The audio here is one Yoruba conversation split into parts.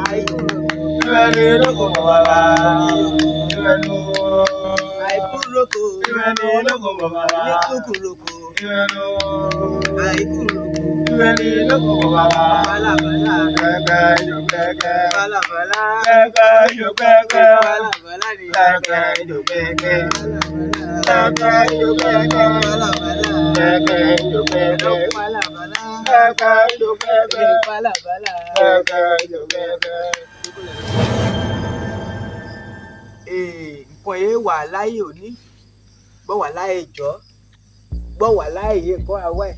Àìkú àìkú roko ní kúkúroko àìkú roko bálàbálà bálàbálà bálàbálà ni bálàbálà bálàbálà bálàbálà. Nǹkan yẹn wà láyé òní gbọ́ wà láyé ìjọ́ gbọ́ wà láyé yìí nǹkan àwa ẹ̀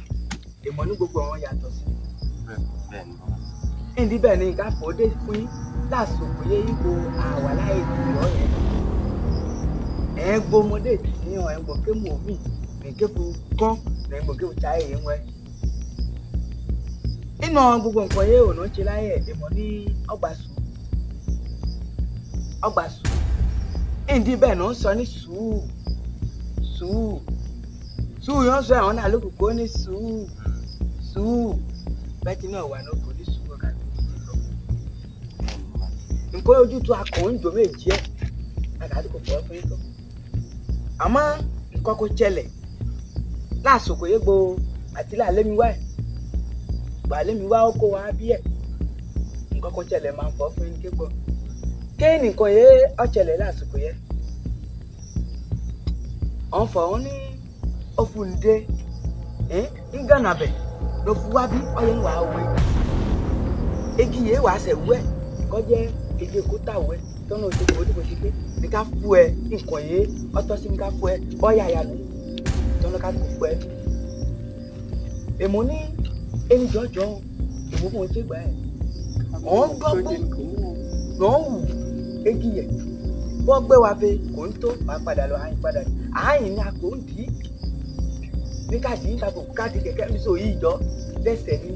èmọ̀ ní gbogbo àwọn yàtọ̀ sí. Ìdí bẹ́ẹ̀ ni nǹkan àfọ̀dé fún yín lásìkò yẹ ipò àwà láyé ìjọ́ yẹn. Ẹ̀ ń gbọ́mọdé tí hàn ẹ̀ ń gbọ́ ké mò mí nìké fún kán ẹ̀ ń gbọ́ ké fún táyé yẹn wẹ́. Nínú gbogbo nǹkan yẹn ò ní ṣe láyé èmọ̀ ní ọgbà sùn ọgbà sùn. Ìdí bẹ́ẹ̀ ló ń sọ ní sùúrù sùúrù sùúrù yóò sọ àwọn náà lókùnkùn ó ní sùúrù sùúrù bẹ́ẹ̀ tí náà wà ní kò ní sùúrù ọ̀gá tó ti lọ. Nǹkan ojútùú akọ̀ ń jò méjì ẹ̀ àgàdì kò fọwọ́ fún yín tó. Àmọ́ nǹkan kò ṣẹlẹ̀ lásìkò yìí gbo àti láàlémi wá ẹ̀ gbàlémi wá ó kó wa bí ẹ̀ nǹkan kò ṣẹlẹ̀ máa fọ́ fún yín kégbọ́. Ké nìkan yé ọ̀ṣẹlẹ̀ lásìkò yẹ ọ̀n fọ̀ ọ́n ní ofunde ń gànà bẹ̀ ló fi wá bí ọyẹ ń wà á wé egi yé wàá sẹ̀ wẹ́ kọjẹ́ egi kó tà wẹ́ tọ́nà òṣèlú òdìbò ṣe pé ní ká fún ẹ nǹkan yé ọtọ́ sí ní ká fún ẹ ọ̀yà yà lù tọ́nà ká kó fún ẹ. Èmo ní ẹni jọjọ èmo fún oúnjẹ gbà ẹ ọ̀n gbọ́gbọ́n lọ́n wù egi yẹ bọ́ gbé wa fe kò ń tó wàá padà lọ àyìn padà ní àyìn ní a kò ń dì í ní káàdì yìí ká kò káàdì kẹ̀kẹ́ ní sọ yìí jọ lẹ́sẹ̀ ni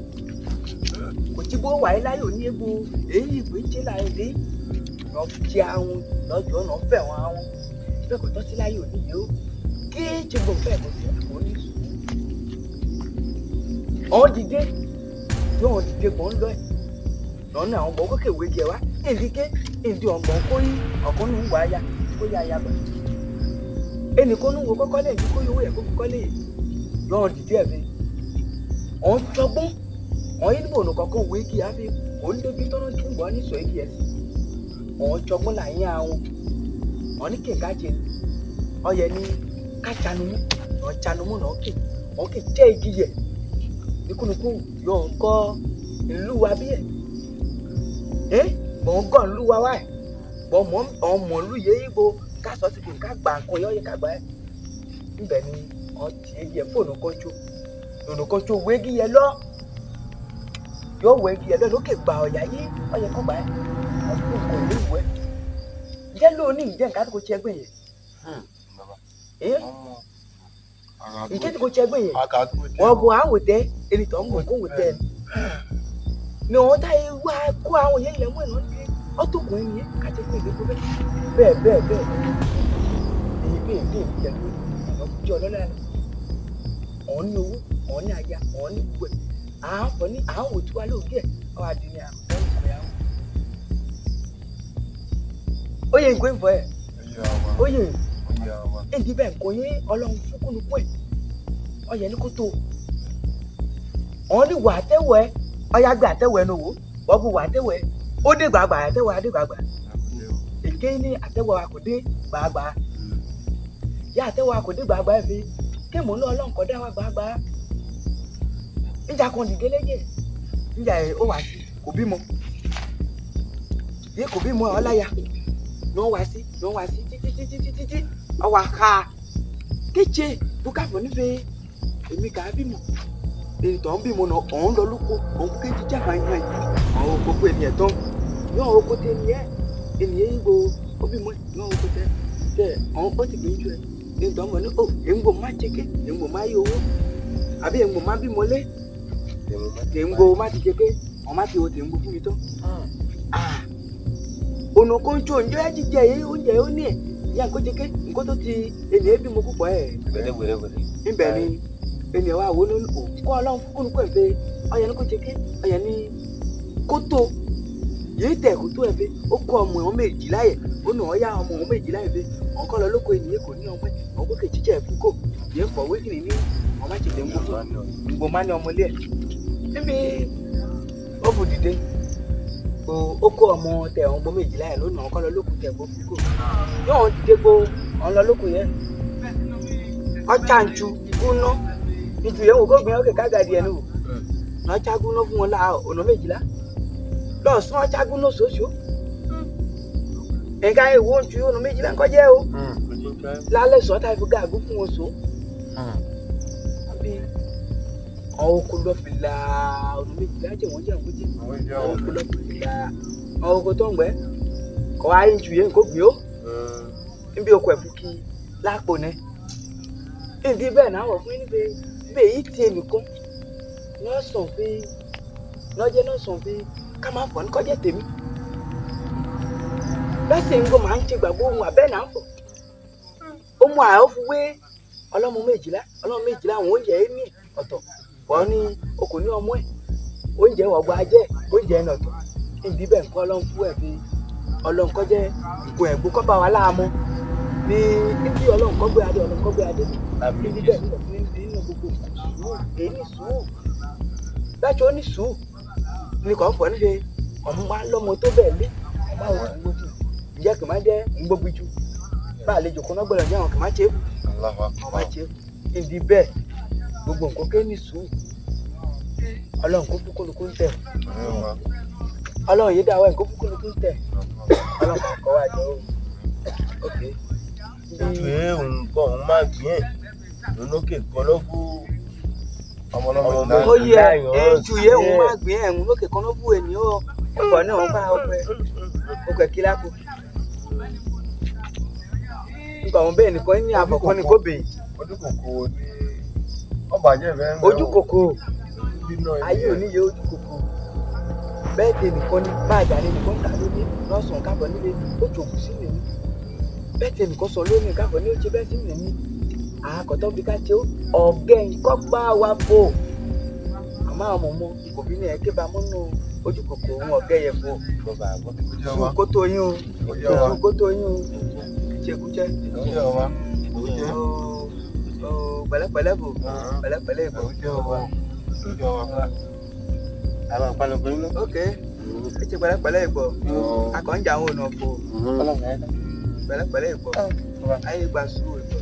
kò tí bó wà láyò ní egbò èyí ìgbé ń ṣe láyò dé lọ fi àwọn lọ́jọ́ náà fẹ́ wọn àwọn ìfẹ́ kò tọ́ sí láyò ní yìí ó kí ṣe gbọ̀n fẹ́ kò sí àpò ní sùn. Ọ̀hún dìde yóò dìde gbọ̀n lọ ẹ̀ lọ́nà àwọn ọmọ kókè wé jẹ wá ìdíké ìdí ọ̀gbọ̀n kó yí ọ̀kan nù wá ya kó yá ya gbà. Ẹnì kan nù wo kọ́kọ́ lè ní kó yówó yẹ kó kọ́kọ́ lè yọ̀ọ́ dìde ẹ̀ fi. Ọ̀n tọgbọ́n ọ̀n yìí níbo nù kọ̀ọ̀kan wé kí á fi òun débi tọ́nà tí ń bọ̀ ní sọ igi ẹ̀ sí. Ọ̀n tọgbọ́n là yín àwọn ọ̀n ní kéka jẹ ọyẹ ní ká tsanumú ọ̀n tsanumú nà ọ̀kè ọ̀kè tẹ́ igi yẹ níkúnukú yọ̀ ń kọ́ ìlú wa bí ẹ̀ mọ̀ ń gàn lú wa wá ẹ̀ bọ̀ mọ̀ ọ́n mọ̀ lú yẹ ibo ká sọ sí kò ká gbà nǹkan yọ yẹ ká gbà ẹ̀ ńbẹ̀ ni ọ̀ tì í yẹ fóònù kan tó lònà kan tó wégi yẹ lọ yóò wégi yẹ lọ lókè gbà ọ̀yà yí ọ̀yẹ kọ́ gbà ẹ̀ ọ̀ fún nǹkan ìlú ìwẹ̀ jẹ́ lóní ìjẹ́ nǹkan tó kò tiẹ̀ gbìn yẹn ìjẹ́ tó kò tiẹ̀ gbìn yẹn wọ́n bo àwọn tẹ ẹni tó ń bọ̀ kó wò tẹ ni wọn tá yẹ wá kó àwọn yẹn lẹ mú ẹ lọ́nà ọtọkùn ẹni yẹn kàtí fún ìgbé kó bẹ́ẹ̀ bẹ́ẹ̀ bẹ́ẹ̀ bẹ́ẹ̀ èyí bẹ́ẹ̀ bẹ́ẹ̀ bí ẹni ọ̀nà jẹ́ ọlọ́lá rẹ̀ ọ̀hún ní owó ọ̀hún ní aya ọ̀hún ní gbogbo ẹ̀ àáfọ̀ ní àwọn òtún wa lóògì ẹ̀ ọ̀ àdìní àwọn ìkọ̀ yà wọ́n. Ó yẹ nǹkan ìfọ̀ ẹ̀ ó yẹ èdè bẹ́ẹ̀ nǹkan yẹn ọlọ́run fún kúnnukún ẹ̀ ọ̀yẹ́ ní kótó ọ̀hún ní wà á tẹ́wọ̀ ẹ̀ ọ̀yá gbé àtẹ́wọ̀ ẹ̀ n'owó wọ́n bu wà àtẹ́wọ̀ ẹ̀ ó dé gbàgbà àtẹ́wọ̀ adé gbàgbà èké ní àtẹ́wọ̀ akòdé gbàgbà yá àtẹ́wọ̀ akòdé gbàgbà ẹ̀ fi kéèmù náà ọlọ́nkọ́ dá wa gbàgbà níjà kan dìde lẹ́jẹ̀ níjà ẹ̀ ó wà sí kò bímọ yé kò bímọ ọláyà ní wọ́n wá sí ní wọ́n wá sí títí títí títí tí ọwọ́ àká kéje bùkàfọ̀ nífẹ̀ẹ́ èmi kà á bímọ èyí tó ń bímọ náà ọ̀hún lọ lóko ọ̀hún kéjì já máa ń yàn yìí ọ̀hún oko fún ènìyàn tán yọ̀ọ́ oko tẹ ènìyàn ènìyàn yìí gbo ó bímọ yọ̀ọ́ oko tẹ tẹ ọ̀hún ó ti gbìyànjú ẹ èyí tó ń bọ̀ ní o èyí ń gbò má jẹ́kẹ́ èyí ń gbò má yí owó àbí èyí ń gbò má bímọ lé tè ń gbò má ti jẹ́kẹ́ ọ̀hún má ti wo tè ń gbò fún mi tán. Ọ̀nà kan tó ń jẹ́ jíjẹ yìí oúnjẹ ó ní ẹ̀ ìyá nǹkan jẹ́kẹ́ nǹkan tó ti ènìyàn bímọ púpọ̀ ẹ̀ níbẹ̀ ni ènìyàn wa wo ní kó ọlọ́run fún kúnnukú ẹ̀ fẹ́ ọyẹ ní kó jẹ́kẹ́ ọyẹ ní Kótó yìí tẹ̀ kótó ẹ̀ fẹ́ ó kọ́ ọmọ ẹ̀ méjìlá yẹ ó nà ọ́ yá ọmọ ẹ̀ méjìlá yẹ fẹ́ ọ̀n kọ́ lọ lóko ènìyàn kò ní ọmọ ẹ̀ ọ̀n kò kejì jẹ́ ẹ̀fún kò yẹ fọ̀wé kìnìún ní ọmọ àti ìdè ńgbò má ní ọmọ ilé ẹ̀ níbi ó fò dìde ó kó ọmọ tẹ̀ ọmọ méjìlá yẹ lónà ọ̀n kọ́ lọ lóko tẹ̀ gbó fún kò yóò dìde gbó ọ̀n lọ lóko yẹ ọ̀chà ntsu gúnná ntsu yẹn wò kó gbìn ọkẹ kágàdì ẹ̀ nù ọ̀chà gúnná fún wọn la ọ̀nà méjìlá lọ́sùn ọ̀chà gúnná sòsò nǹkan ìwò ntsu ọ̀nà méjìlá ńkọ́jẹ́ o lálẹ́ sọ́tà ìfúgà àgbo fún wọn sò àbí àwọn oko lọ fi la ọ̀nà méjìlá jẹ́ wọ́n jẹ́ wọ́n jẹ́ àwọn oko lọ fi la àwọn oko tó ń gbẹ́ kọ́ ayé ntsu yẹn kó gbìn ó níbi oko ẹ̀fú kí lápò ní ìdí bẹ́ẹ̀ náà wọ̀ fún níbi bẹ́ẹ̀ yìí tiẹ̀ nìkan náà sàn fi lọ́jẹ́ náà sàn fi ká máa fọ̀ ní kọjá tèmi lọ́sẹ̀ ń gbọ́ máa ń ṣe gbàgbọ́ ohun àbẹ́ náà fọ̀ ó mú àá fi wé ọlọ́mọ méjìlá ọlọ́mọ méjìlá àwọn oúnjẹ ẹ̀ ní ọ̀tọ̀ wọ́n ní o kò ní ọmọ ẹ̀ oúnjẹ wọ̀gbọ́ ajẹ́ oúnjẹ ẹ̀ ọ̀tọ̀ ìdí bẹ́ẹ̀ nǹkan ọlọ́run fún ẹ̀ fi ọlọ́run kọjẹ́ nǹkan ẹ̀gbọ́n kọ́ bá wa láàmú ní ibi ọlọ́run kọ́ gbé adé ọlọ́run kọ́ gbé adé níbi bẹ́ẹ̀ nínú gbogbo sùúrù èyí ní sùúrù láti ó ní sùúrù ní kò ń fọ níṣe ọ̀hún wá lọ́mọ tó bẹ́ẹ̀ lé ọ̀hún àwọn òkú gbogbo ìjẹ́ kì máa jẹ́ ń gbóbi ju bá àlejò kan náà gbọ́dọ̀ ní àwọn kì máa ṣe é máa ṣe é ìdí bẹ́ẹ̀ gbogbo nǹkan ké ní sùúrù ọlọ́run kó fún kólukú ń tẹ̀ ọlọ́run yìí dáwọ́ ẹ̀ kó fún kólukú ń tẹ̀ ọlọ́run kò kọ́ wa jọ o. Ojú ẹ̀ nǹkan òun máa gbìn ẹ̀ lónókè kan ló fún ọmọ ọlọ́mọ ó yẹ ẹnjú yẹ òun máa gbìn ẹ̀ ń lókè kan ló fún ènìyàn ọkọ̀ náà wọ́n bá ọpẹ ọkọ̀ kí lápò. Nǹkan àwọn bẹ́ẹ̀ nìkan ní àfọ̀kọ́ ni kò bèè. Ojú kòkòrò ni ọba jẹ́ ìfẹ́ ń rẹ̀ Ojú kòkòrò ayé òní yẹ ojú kòkòrò bẹ́ẹ̀ tẹ nìkan ní bá àjà ni nìkan kà lóní lọ́sàn-án káfọ́ nílé ó jòkó sí nìyí bẹ́ẹ̀ tẹ nìkan sọ lónìí káfọ́ ní ó ṣe bẹ́ẹ̀ sí nìyí àkọ́tọ́ bí ká ṣe ọ̀gẹ́ nǹkan gbá wa fò àmọ́ àwọn ọmọ kò bí ní ẹ̀kẹ́ bá múnú ojú kòkòrò òun ọ̀gẹ́ yẹn fò sùn kó tó yín o sùn kó tó yín o kúchẹ́kúchẹ́ pẹ̀lẹ́pẹ̀lẹ́ bò pẹ̀lẹ́pẹ̀lẹ́ bò. Ok ẹ ṣe pẹ̀lẹ́pẹ̀lẹ́ ìbọ̀ akọ̀ǹjà àwọn ọ̀nà fò pẹ̀lẹ́pẹ̀lẹ́ ìbọ̀ ayé gba sùúrù ìbọ̀.